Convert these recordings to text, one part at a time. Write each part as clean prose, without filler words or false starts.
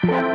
Samuel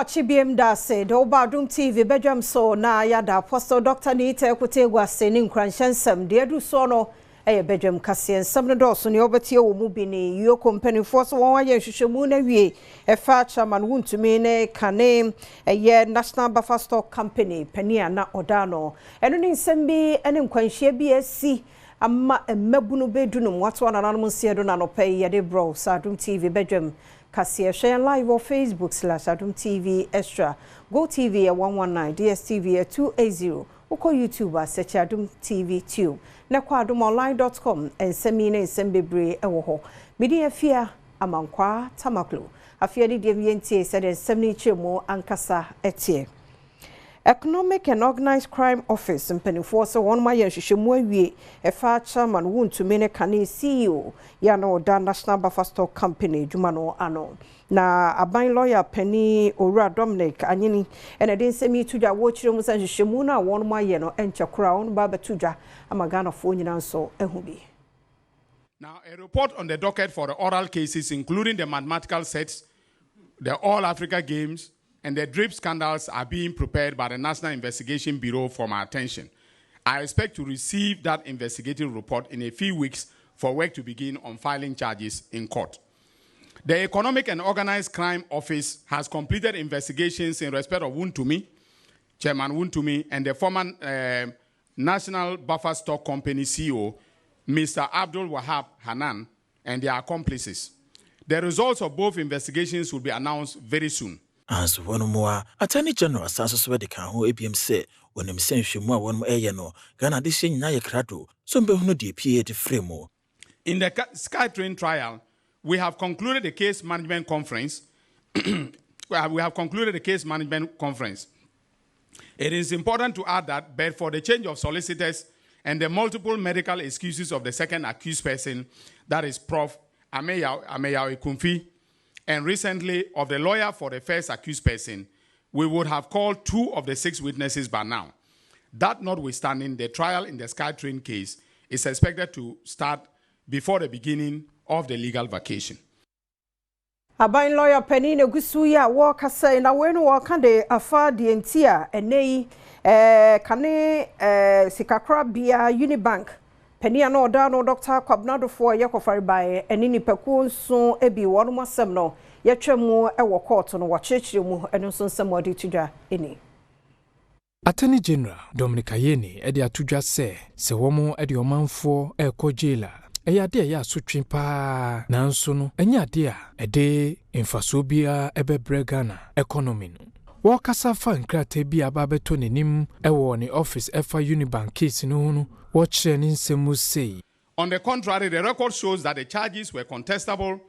Chibiem Dase de woba Adom TV badwam so na yɛada Apostle Dr. Nita Ekute Ase ne nkuranhyɛ nsɛm deɛ adu soɔ no ɛyɛ badwam kaseɛ. Nsɛm no dɔɔso, nea wɔbɛtie wɔ mu bi ne EOCO mpanimfoɔ so wɔn ayɛ nhwehwɛmu no awie ɛfa Chairman Wontumi ne kane ɛyɛ National Buffer Stock Company panin a na ɔda no. Ɛno ne nsɛm bi ne nkwanhyia bi asi ama mmabunu bɛdu no mu wato anananom nseɛ do. Nanɔpɛ yi yɛde brɛ sɛ Adom TV badwam kaseɛ. Hwɛ yɛn live wɔ Facebook/Adom TV Extra, Go TV yɛ 119, DSTV yɛ 280. Wokɔ YouTube a, search Adom TV Tube, na kɔ adomonline.com. Nsɛm yi ne nsɛm bebree ɛwɔ hɔ. Mede Afia Amankwaa Tamaklo afei ne deɛ yɛntie sɛdeɛ nsɛm no kyerɛ mu ankasa ɛteɛ. Economic and Organized Crime Office mpanimfoɔ sɛ wɔn ayɛ nhwehwɛmu awie ɛfa Chairman Wontumi ne kane CEO yɛ na ɔda National Buffer Stock Company adwuma no ano. Na aban lawyer panin Owura Dominic Ayine ɛna de nsɛm yi to dwa. Wɔrekyerɛ mu sɛ nhwehwɛmu no a wɔn ayɛ no nkyɛ koraa wɔn ba abɛto dwa ama Ghanafoɔ nyinaa nso ahu bi. Now, a report on the docket for the oral cases, including the mathematical sets, the All Africa Games, and the drip scandals, are being prepared by the National Investigation Bureau for my attention. I expect to receive that investigative report in a few weeks for work to begin on filing charges in court. The Economic and Organized Crime Office has completed investigations in respect of Wontumi, Chairman Wontumi, and the former National Buffer Stock Company CEO, Mr. Abdul Wahab Hanan, and their accomplices. The results of both investigations will be announced very soon. Anso wɔn mu a Attorney General san so so de ka ho ebiem sɛ wɔnim sɛ nhwɛmu a wɔn ɛyɛ no, Ghana adehyɛ nyinaa yɛ krado so mbɛhunu deɛ pie de frɛ mu. In the SkyTrain trial, we have concluded the case management conference. We have concluded the case management conference. It is important to add that, but for the change of solicitors and the multiple medical excuses of the second accused person, that is Prof. Ameyaw Ekumfi, and recently of the lawyer for the first accused person, we would have called two of the six witnesses by now. That notwithstanding, the trial in the SkyTrain case is expected to start before the beginning of the legal vacation. Aban lawyer panin na egu so yi a wɔrekasa yi na wɔn no wɔreka de afa deɛ nti a ɛnɛ yi kane sikakorabea Unibank panin a na ɔda no, Dr. Kwabena Duffuor, yɛ kɔfare baeɛ ɛne nipakuo nso bi wɔn asɛm no yɛtwa mu wɔ court no, wɔkyerɛkyerɛ mu. Ɛno nso nsɛm a wɔde to dwa ni. Attorney General Dominic Ayine de ato dwa sɛ wɔn de ɔmanfoɔ rekɔ jail a, ɛyɛ ade a ɛyɛ asotwe paa, nanso no ɛnyɛ ade a ɛde mfasoɔ biara ɛbɛbrɛ Ghana economy no. Wɔrekasa fa nkrataa bi a aba abɛtɔ n'anim ɛwɔ ne office ɛfa Unibank case no ho no, wɔkyerɛ ne nsɛm mu sei. On the contrary, the record shows that the charges were contestable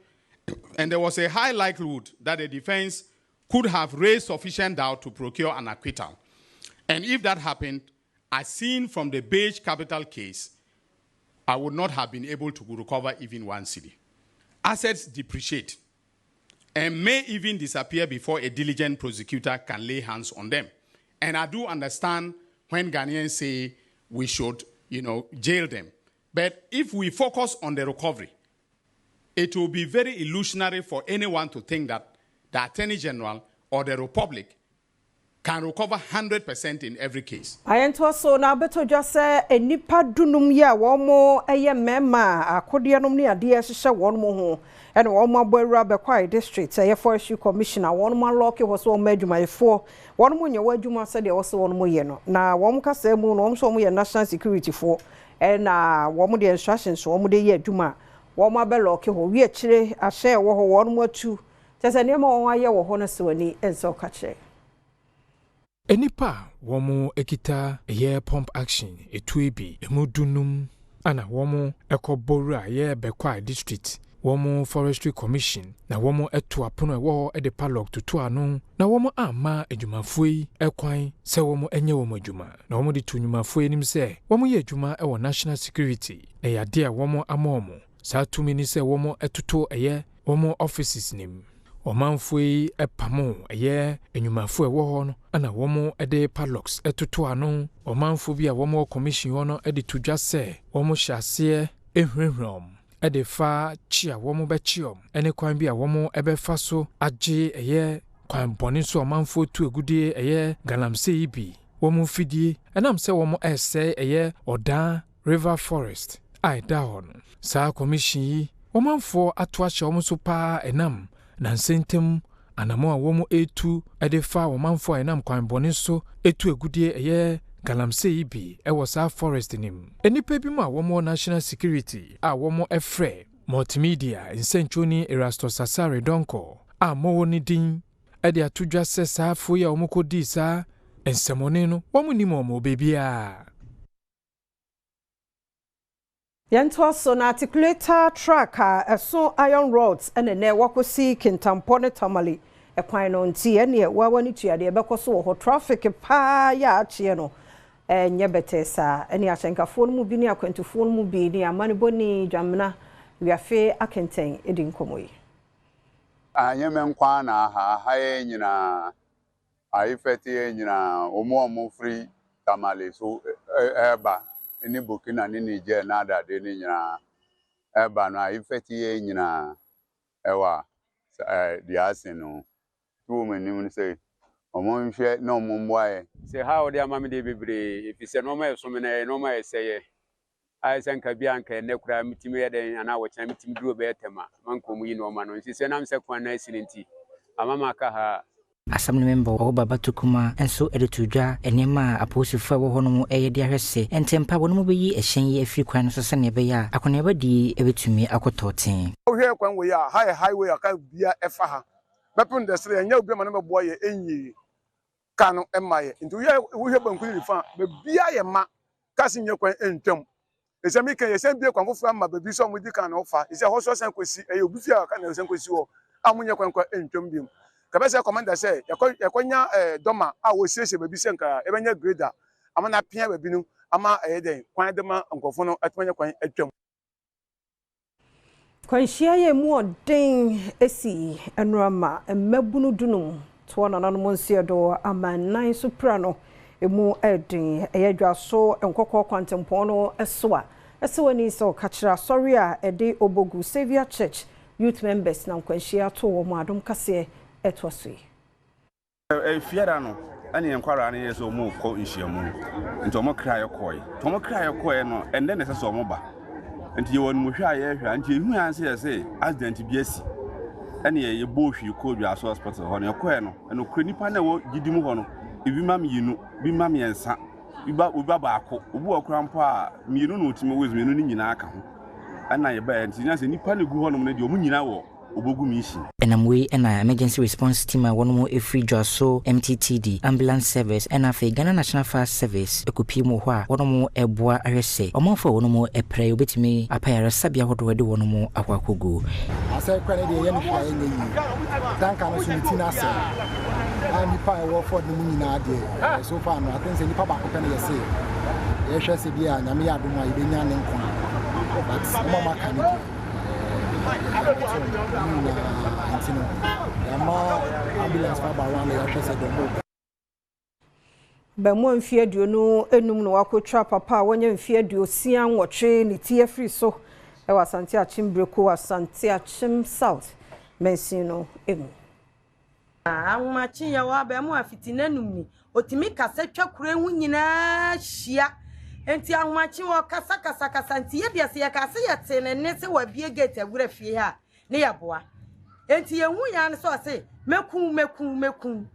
and there was a high likelihood that the defense could have raised sufficient doubt to procure an acquittal. And if that happened, as seen from the Beige Capital case, I would not have been able to recover even 1 cedi. Assets depreciate and may even disappear before a diligent prosecutor can lay hands on them. And I do understand when Ghanaians say we should jail them. But if we focus on the recovery, it will be very illusionary for anyone to think that the Attorney General or the Republic can recover 100% in every case. Ayɛntoa so na abɛtɔ dwa sɛ nnipa 15 yi a wɔn yɛ mmarima a akodeɛ nom ne adeɛ hyehyɛ wɔn ho ɛna wɔn abɔ awura Bɛkwae District ɛyɛ Forestry Commission a wɔn alock hɔ so wɔn adwumayɛfoɔ wɔn nyɛ wɔn adwuma sɛdeɛ wɔsɛ wɔn yɛ no. Na wɔn kasa mu no, wɔn nso wɔn yɛ national security foɔ ɛna wɔn de instructions wɔn de yɛ adwuma. Wɔn abɛlock hɔ wi akyire ahyɛn ɛwɔ hɔ wɔn atu kyerɛ sɛ nneɛma wɔn ayɛ wɔ hɔ no sɛ wɔn ani nsa ɔka kyerɛ. Nnipa a wɔn kita ɛyɛ pump action etuo bi emu 15 ana wɔn kɔ bɔwura ɛyɛ Bɛkwae District wɔn Forestry Commission na wɔn to apono a ɛwɔ hɔ de padlock toto ano na wɔn amma adwumafoɔ yi kwan sɛ wɔn nyɛ wɔn adwuma. Na wɔn de to nnwumafoɔ yi anim sɛ wɔn yɛ adwuma wɔ national security na ɛyɛ adeɛ a wɔn ama wɔn saa tumi ni sɛ wɔn toto ɛyɛ wɔn offices nim. Ɔmanfoɔ yi pamo ɛyɛ nnwumafoɔ a ɛwɔ hɔ no ɛna wɔn de padlocks toto ano. Ɔmanfoɔ bi a wɔn wɔ commission hɔ no de to dwa sɛ wɔn hyɛ aseɛ ehurahura wɔn. de fa kye a wɔbɛkye wɔn ne kwan bi a wɔbɛfa so agye ɛyɛ kwan bɔne so a ɔmanfoɔ tu agudeɛ ɛyɛ galamsey yi bi wɔn mfidie ɛnam sɛ wɔn ɛresɛe ɛyɛ Ɔdaa River Forest a ɛda hɔ no. Saa commission yi ɔmanfoɔ ato ahyɛ wɔn so paa ɛnam nansa ntam anammɔn a wɔn retu de fa ɔmanfoɔ a ɛnam kwan bɔne so tu agudeɛ ɛyɛ galamsey yi bi wɔ saa forest no mu. Nnipa binom a wɔwɔ National Security a wɔfrɛ Multimedia nsɛnkyerɛwni Erastus Asare Donkor a mowɔ ne din de ato dwa sɛ saa afoɔ yi a wɔkɔdii saa nsɛmmɔne no wɔnnim wɔn wɔ baabiara. Yɛntoa so na articulator truck a ɛso iron rods na ɛnɛ wakɔsi Kintampo ne Tamale kwan no nti ɛneɛ wawa no tua deɛ ɛbɛkɔ so wɔ hɔ. Traffic paa yɛ a akyeɛ no ɛnyɛ bɛtɛɛ saa. Ɛne ahyɛnkafoɔ no mu bi ne akwantufoɔ no mu bi ne amanebɔni Dwamena Wiafe Akentɛn di nkɔmmɔ yi. Anyɛ me nko ara na aha, aha yɛn nyinaa. Ayefɛte yɛ nyinaa, wɔn a wɔfiri Tamale so reba ne Burkina ne Niger ne adade no nyinaa reba no, ayefɛte yɛ nyinaa ɛwɔ deɛ ase no. To wɔn anim no sɛ wɔnhwɛ na wɔmmoa yɛn. Sɛ ha a wɔde ama me deɛ bebree, ɛfiri sɛ nnoɔma a ɛso me no ɛyɛ nnoɔma a ɛsɛeɛ. Ayɛ sɛ nka bi a anka ɛnnɛ koraa metumi yɛ dɛn anaa ɔkyena metumi duru bɛyɛ tɛm a manka wɔn yi nnoɔma no. Nti sɛ ɛnam sɛ kwan no asi no nti ama maka ha a. Assembly Member Ɔwɔ Baba Tukuma nso de too dwa nneɛma a apolisifo a ɛwɔ hɔnom reyɛ de ahwɛ sɛ ntɛmpa wɔnom bɛyi hyɛn yi afiri kwan no so sɛnea ɛbɛyɛ a akɔneabadie bɛtumi akɔ tɔɔten. Wohwɛ kwan wei a, ha yɛ highway a car biara ɛfa ha. Bɛpem dasere yɛnyɛ obi ama no mɛboa yɛ ɛnyie car no mma yɛ. Nti wohwɛ banku ne nifa a, baabiara yɛ ma. Cars nyɛ kwan ntwam. Ɛsɛ meka yi, yɛsan bue kwan foforɔ ama baabi nso a wɔdi kan na wɔfa. Ɛsɛ ɛhɔ nso asan kɔsi, ɛyɛ obi fie a ɔka na ɛsan kɔsi hɔ a wɔnyɛ kwan koraa ntwam biom. Nka bɛsɛ commander sɛ yɛkɔ yɛkɔnya ɛɛ dɔma a wɔsiesie baabi sɛ nka yɛbɛnya grader ama no apia baabi no ama ɛyɛ dɛn kwan de ma nkurɔfoɔ no atumi anya kwan atwam. Kwanhyia yi a emu ɔden sii nnora ma mmabunu dunum toɔ nananom nseɛdo amannan so pira no emu den. Ɛyɛ Dwaso Nkɔkɔɔ kwantempɔn no so a ɛsɛ w'ani sɛ ɔka kyerɛ asɔre a ɛde Obogu Saviour Church Youth Members na nkwanhyia too wɔn Adom Kaseɛ ɛtoa so yi. Fiada no ɛne yɛn nkwadaa no yɛ sɛ wɔn rekɔ nhyiamu nti wɔn kra yɛ kɔɛ nti wɔn kra yɛ kɔɛ no ɛnɛ na ɛsɛ sɛ wɔn ba nti yɛwɔ animuhwɛ a yɛhwɛ a nti ehu yɛn sɛ yɛsɛ accident bi asi ɛne yɛ yɛbɔ hwii kɔ Dwaso hospital hɔ no yɛkɔɛ no ɛnokora nipa na ɛwɔ gyidi mu hɔ no ebi ma mmienu bi ma mmiɛnsa bi ba obi ba baako obi wɔ kora mpo a mmienu na otumi wɔ mmienu no nyinaa ka ho ɛna yɛbaɛ nti nyɛ sɛ nipa no gu hɔ nom no deɛ wɔn nyinaa wɔ obogu mission. Ɛnam wei na Emergency Response Team a wɔnom firi Dwaso MTTD, Ambulance Service ɛna afei Ghana National Fire Service kɔpie mu wɔ hɔ a wɔnom reboa ahwɛ sɛ ɔmanfoɔ a wɔnom apira yi wɔbɛtumi apɛ ayaresabea ahodoɔ de wɔnom akɔ akɔgu. Asɛe koraa no deɛ yɛyɛ no hwee a ɛnyɛ yie. Tanka no nso ne ti no asɛe. A nnipa a ɛwɔ Ford no mu nyinaa deɛ so far no I think sɛ nnipa baako pɛ na yɛse yɛhwɛ sɛ bi a Nyame yɛ adom a yɛbɛnya ne nkwa but wɔn a wɔaka no deɛ Abaamua mfeɛ 25 na wakɔtwa papa a wanya mfeɛ 68 ne ti afiri so wɔ Asante Akyem Breko, Asante Akyem South mansin no mu. Ahomakye yɛ abarimaa fiti n'anum ni. Otumi kasa twa kuro yi ho nyinaa hyia. Nti ahomakye ɔkasa kasa kasa nti yɛ deɛ sɛ yɛka sɛ yɛte ne nne sɛ wabie gate awura fie ha a ne yɛboa. Nti yɛhu yɛn ano sɛ ɔse mɛku mɛku mɛku.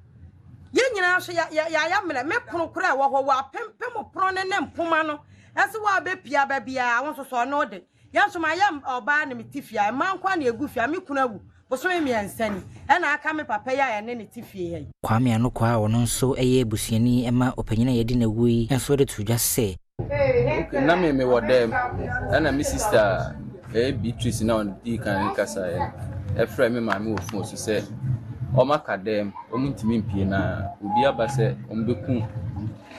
Yɛn nyinaa nso yɛayɛ mmerɛ. Me kono koraa ɛwɔ hɔ wɔapempem pono ne ne mpoma no ɛsɛ wɔabɛpia ba biara wo nso sɛ ɔno de. Yɛn nso mayɛ ɔbaa na mete fie a, mmaa nko ara na yɛgu fie a, me kunu awu bosome mmiɛnsa ni, ɛna aka me papa yi a yɛne no te fie ha yi. Kwame Anokwaa a ɔno nso yɛ busuani ma ɔpanyin a yɛadi no awu yi nso de too dwa sɛ. Okay, na me mewɔ dɛm ɛna me sister a ɛyɛ Beatrice na ɔdii kan kasaeɛ no ɛfrɛ me maame wɔ phone so sɛ wɔn aka dɛm wɔn ntumi mpie na obi aba sɛ wɔn bɛku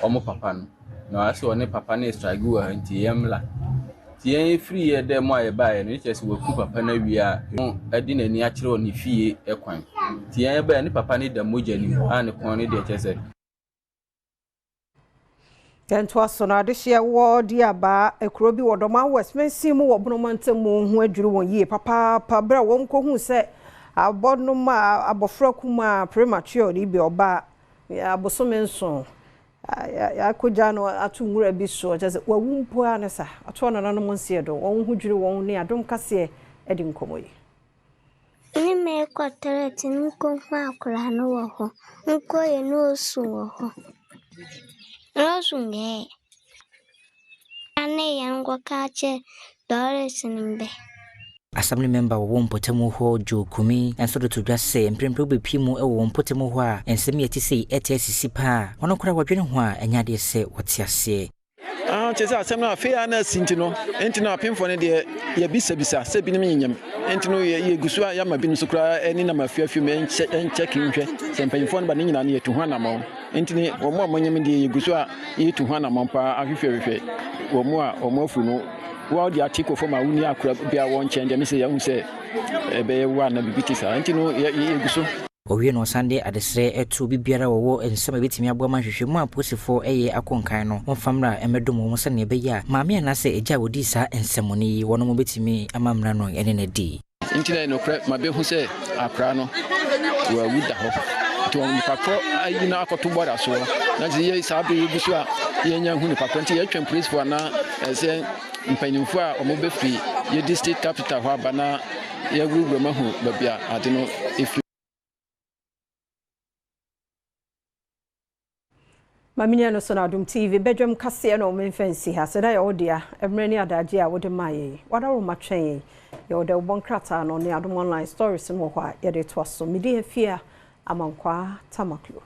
wɔn papa no na ɔayɛ sɛ ɔne papa no restruggle wɔ ha nti yɛmmra. Nti yɛn yɛfiri yɛ dɛ mu a yɛbaeɛ no, ne kyerɛ sɛ waku papa no awie a, ɛde n'ani akyerɛ wɔ ne fie kwan. Nti yɛn yɛbaeɛ ne papa no da mogya no mu a ne kɔn no deɛ kyerɛ sɛ. Yɛntoa so no, adehyeɛ wɔ Diaba, kuro bi wɔ Dɔma West mansin mu wɔ Bono mantam mu ho adwiri wɔn yie papaapa berɛ a wɔn kɔhuu sɛ abɔnoma abɔfra kumaa premature ne bi ɔbaa abosome nson yɛakɔgya no ato nwura bi so kyerɛ sɛ wawu mpo ara ne sa atoa nananom nseɛ do wɔn ho dwiri wɔn ne adom kaseɛ de nkɔmmɔ yi. Ne meekɔ toilet no nkohu akwadaa no wɔ hɔ. Nkɔeɛ na ɔresu wɔ hɔ. Na ɔresu ngɛɛ. Ne yɛn nkɔka akyerɛ Doris no mbɛ. Assembly member wɔ wɔn mpɔtam hɔ Joe Kumi nso de to dwa sɛ mprempren wobɛpue mu wɔ wɔn mpɔtam hɔ a nsɛm yi a ɛte sei ɛte asisi paa a wɔn koraa wɔdwene ho a ɛnyɛ adeɛ sɛ wɔte aseɛ. Ah, kyerɛ sɛ asɛm no afei a na asi nti no, nti no apemfoɔ no deɛ yɛbisabisa sɛ binom nyenyam nti no yɛgu so a yɛama binom so koraa ani nam afiafi mu ɛnkyɛ nhwɛ sɛ mpanyinfoɔ no ba ne nyinaa no yɛtu ho anammɔn nti ne wɔn a wɔnyem deɛ yɛgu so a yɛtu ho anammɔn paa ahwehwɛhwehwɛ wɔn a wɔn afuru no wɔde ate kɔ fam a wonni akora biara wɔn nkyɛn deɛ mesɛ yɛahu sɛ ɛbɛyɛ wo a na biribi te saa nti no yɛgu so. Ɔwie no ɔsan de adesrɛ to obi biara a ɔwɔ nsɛm a ɛbɛtumi aboa ma nhwehwɛmu a apolisifoɔ yɛ akɔ nkan no wɔmfa mmra mmɛdom wɔn sɛdeɛ ɛbɛyɛ a maame anaasɛ agya a wɔdii saa nsɛmmɔne yi wɔnom bɛtumi ama mmara no ne no adi. Nti na ɛyɛ nokorɛ mabehu sɛ akora no wawu da hɔ. Nti wɔn nipa korɔ ayi no akɔto bɔda soɔ. Na nti yɛ saa bere yi gu so a yɛnya hu nipa korɔ. Nti yɛtwɛn polisifoɔ anaa ɛsɛ mpanyinfoɔ a wɔn bɛfiri yɛ district capital hɔ aba na yɛawurawura mu ahu baabi a ade no efiri. Ma menyɛ no so na Adom TV badwam kaseɛ na wɔn mfa nsi ha. Sɛ da yɛ wo dea, mmerɛ ne adagye a wode maa yɛn. Wadaworo twɛn yɛn. Yɛwɔ dɛ wobɔ nkrataa no ne Adom online stories no wɔ hɔ a yɛde toa so. Medi afie a Amankwaa Tamaklo.